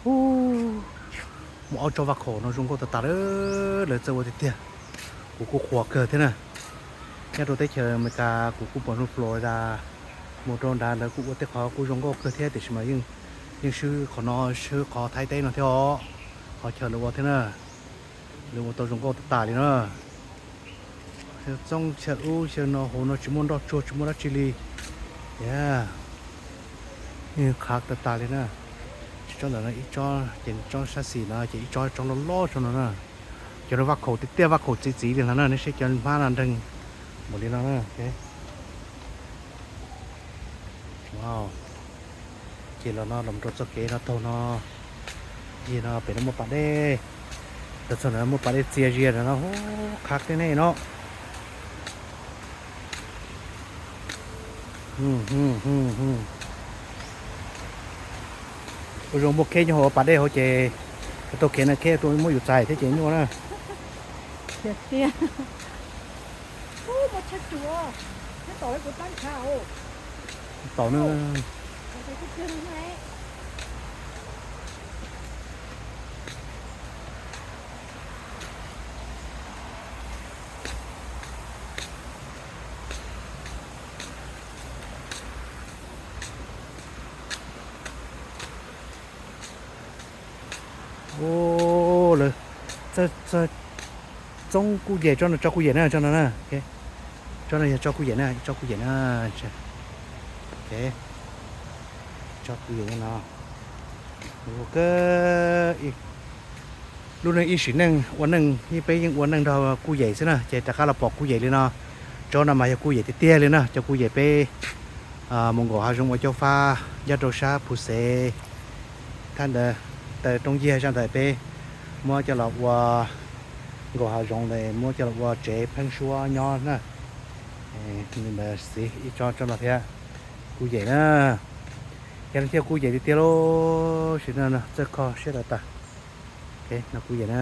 Ub, muaj ob tsob vaj khaum no zoo nkauj tas tas lawm, lawv txawj ua tiag tiag. Kuv kuj qhuas kawg thiab na. Nyob rau teb chaws Amelikas kuv kuj pom zoo Florida, mus rau nrad lawv kuj ua tej qhov kuj zoo nkauj kawg thiab, tiam sis mas yeej swb qhov no, swb qhov Thaib teb no thiab os. Qhov chaw lawv ua thiab na, lawv ua tau zoo nkauj tas tas li na. Xyaw txoob xyaw ub xyaw no, hauv no tsis muaj nroj tsuag tsis muaj dab tsi li. Yeej qhav tas tas li na. Tsis tsob ntawm no ib tsob, ces tsob sab xis no ces ib tsob tsob loj loj tsob no na. Cov no vaj khaum tiag tiag, vaj khaum txi txiv li no na, nej saib cov hmab no nreeg npaum li no na. Ces los no los rau txoj kev no taug no, yig no pem no muaj pas dej, rau txog no muaj pas dej txias zias no, qhav tiag nej no. Ua zoo muaj kheb nyob hauv pas dej hauv ces, tau kev no kheb tuaj muab yus txais thiab ces nyuaj na. Tau na. Ua, lawv txawj txoob kuj yem, tsob no tsob kuj yem na, tsob no na. Tsob no yog tsob kuj yem na, tsob kuj yem na. Tsob kuj yem no. Lub neej ib sim neej ua neej, peb yeej ua neej nrog kuj yem xwb na, ces rov qab los pom kuj yem li no. Tsob no mas yog kuj yem tiag tiag li na, cov kuj yem peb mus nkaum hav zoov ua caub fab nyob rau sab Phu Xev, thaj ntawd taw Rooj Yiag zaj ntawd peb muab coj los ua nkaum hav zoov ntawd, muab coj los ua tsev pheeb suab nyob na. Ntawd xwb ib tsob, tsob no thiab kuj yem na. Yog no thiaj kuj yem tiag tiag lauj, sim no txawj kho siab tas tas. No kuj yem na.